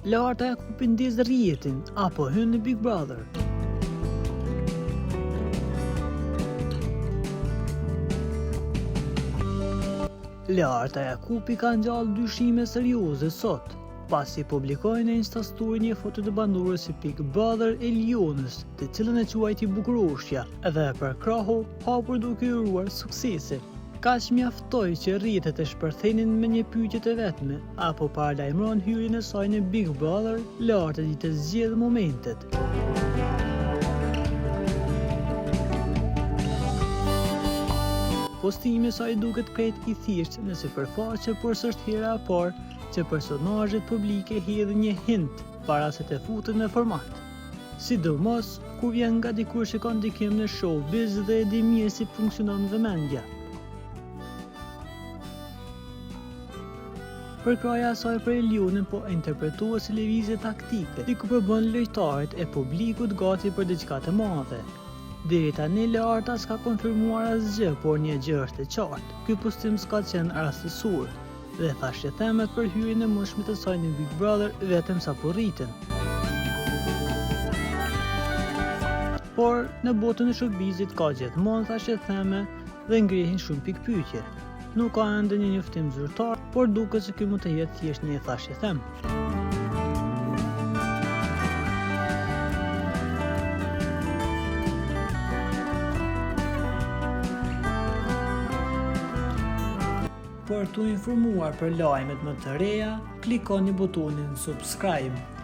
Learta Jakupi ndez rrjetin, apo hyn në Big Brother. Learta Jakupi ka ngjallë dyshime serioze sot, pasi publikoi në Instastory një foto të banores së Big Brother Elionës, të cilën e quajti bukuroshja dhe e përkrahu hapur duke i uruar suksese. Kaq mjaftoi që rrjetet të shpërthenin me një pyetje të vetme, a po paralajmëron hyrjen e saj në Big Brother, Learta di të zgjedhë momentet. Postimi i saj duket krejt i thjeshtë në sipërfaqe, por s'është hera e parë që personazhet publike hedhin një hint para se të futen në format. Sidomos kur vjen nga dikush që ka ndikim në showbiz dhe e di mirë si funksionon vëmendja. Përkrahja e saj për Elionën po interpretohet si lëvizje taktike, diku po bën lojtarët e publikut gati për diçka të madhe. Deri tani Learta s'ka konfirmuar asgjë, por një gjë është e qartë, ky postim s'ka qenë rastësor. Dhe thashethemet për hyrjen e mundshme të saj në Big Brother vetëm sa po rriten. Por, në botën e showbizit ka gjithmonë thashetheme dhe ngrihin shumë pikëpyetje. Nuk ka ende një njoftim zyrtar, por duket se ky mund të jetë thjesht një thashethem. Për t'u informuar për lajmet më të reja, klikoni butonin subscribe.